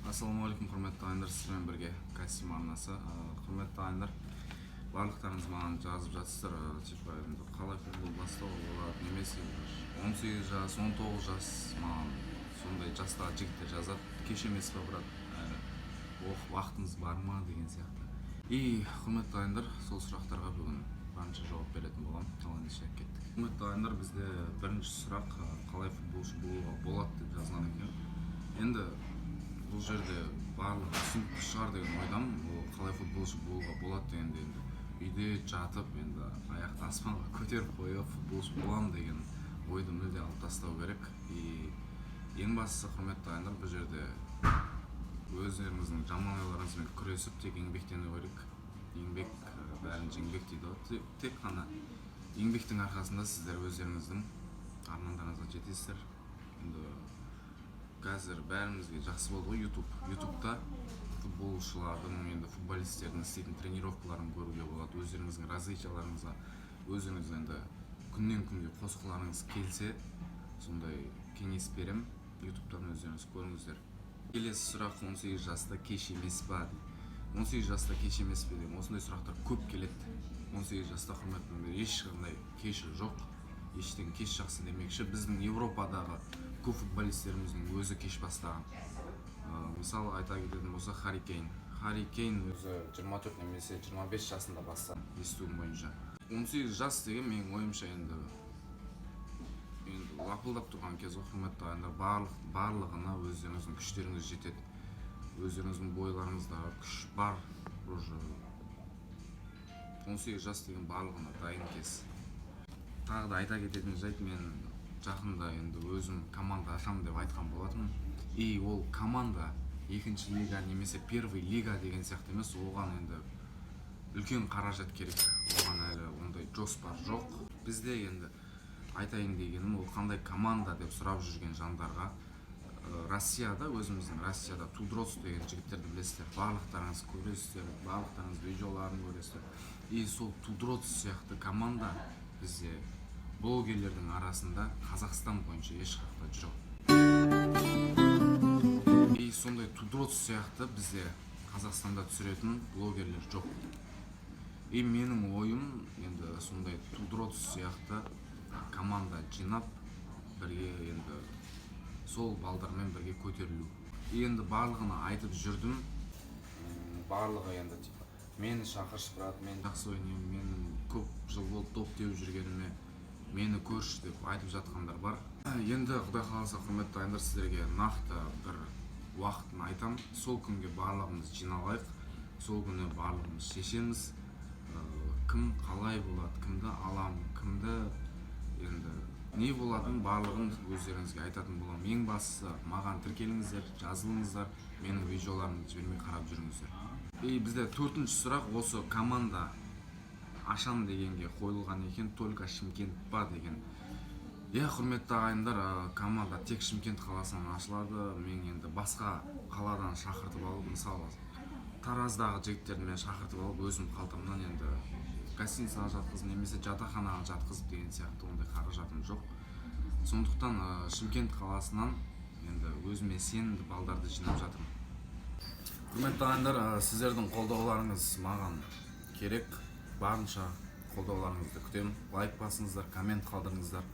Ассалаумағалейкум, құрметті ағайындар! Сіздермен бірге Кастим арнасы. Құрметті ағайындар, барлықтарыңыз маған жазып жатсыздар, типа енді қалай футбол бастауға болады немесе бір 18 жас, 19 жас, маған сондай жастағы жігіттер жазады: «Кеш емес па, брат, әлі оқып уақытыңыз бар ма?» деген сияқты. И, құрметті ағайындар, сол сұрақтарға бүгін барынша жауап беретін боламын. Ал ендеше кеттік. Құрметті ағайындар, бізде бірінші сұрақ «Қалай футболшы болуға болады?» деп жазылған екен. Енді бұл жерде барлығы түсінікті шығар деген ойдамын. Ол қалай футболшы болуға болады дегенде, енді үйде жатып, енді аяқты аспанға көтеріп қойып, футболшы боламын деген ойды мүлде алып тастау керек. И ең бастысы, құрметті ағайындар, бұл жерде өздеріңіздің жаман ойларыңызбен күресіп, тек еңбектену керек. Еңбек бәрін жеңбек дейді ғой. Тек қана еңбектің арқасында сіздер өздеріңіздің армандарыңызға жетесіздер. Енді қазір бәрімізге жақсы болды ғой Ютуб. Ютубта футболшылардың, енді футболистердің істейтін тренировкаларын көруге болады. Өздеріңіздің развитияларыңызға өзіңіз енді күннен күнге қосқыларыңыз келсе, сондай кеңес беремін: Ютубтан өздеріңіз көріңіздер. Келесі сұрақ: «18 жаста кеш емес па?» дейді. 18 жаста кеш емес пе деген осындай сұрақтар көп келеді. 18 жаста, құрметті ағайындар, ешқандай кеші жоқ. Ештен кеш жақсы демекші, біздің Европадағы көп футболистеріміздің өзі кеш бастаған. Мысалы, айта кететін болсақ, Харри Кейн. Харри Кейн өзі 24 немесе 25 жасында бастаған, естуім бойынша. 18 жас деген, менің ойымша, енді лапылдап тұрған кез ғой, құрметті ағайындар. Барлығына өздеріңіздің күштеріңіз жетеді, өздеріңіздің бойларыңызда күш бар. Уже 18 жас деген барлығына дайын кез. Тағы да айта кететін жайт, мен жақында енді өзім команда ашамын деп айтқан болатынмын. И ол команда екінші лига немесе первый лига деген сияқты емес, оған енді үлкен қаражат керек. Оған әлі ондай жоспар жоқ бізде. Енді айтайын дегенім, ол қандай команда деп сұрап жүрген жандарға, Россияда, өзіміздің Россияда Тудроц деген жігіттерді білесіздер, барлықтарыңыз көресіздер, барлықтарыңыз видеоларын көресіздер. И сол Тудроц сияқты команда бізде блогерлердің арасында Қазақстан бойынша ешқақта жоқ. И сондай Тудроц сияқты бізде Қазақстанда түсіретін блогерлер жоқ. И менің ойым, енді сондай Тудроц сияқты команда жинап, бірге енді сол балдармен бірге көтерілу. И енді барлығына айтып жүрдім. Барлығы енді типа «Мені шақыршы, брат, мен жақсы ойнаймын, мен көп жыл болды доп теуіп жүргеніме, мені көрші» деп айтып жатқандар бар. Енді құдай қаласа, құрметті ағайындар, сіздерге нақты бір уақытын айтам. Сол күнге барлығымыз жиналайық, сол күні барлығымыз шешеміз, кім қалай болады, кімді алам, кімді енді не болатынын, барлығын өздеріңізге айтатын боламын. Ең бастысы, маған тіркеліңіздер, жазылыңыздар, менің видеоларымды жібермей қарап жүріңіздер. И бізде төртінші сұрақ осы команда ашам дегенге қойылған екен: «Только Шымкент па?» деген. Иә, құрметті ағайындар, команда тек Шымкент қаласынан ашылады. Мен енді басқа қаладан шақыртып алып, мысалы, Тараздағы жігіттерді мен шақыртып алып, өзім қалтамнан енді гостиницаға жатқызып немесе жатақханаға жатқызып деген сияқты ондай қаражатым жоқ. Сондықтан Шымкент қаласынан енді өзіме сенімді балдарды жинап жатырмын. Құрметті ағайындар, сіздердің қолдауларыңыз маған керек. Барынша қолдауларыңызды күтемін. Лайк басыңыздар, коммент қалдырыңыздар,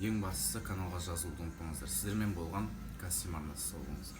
ең бастысы, каналға жазылуды ұмытпаңыздар. Сіздермен болған Кастим арнасы. Сау болыңыздар.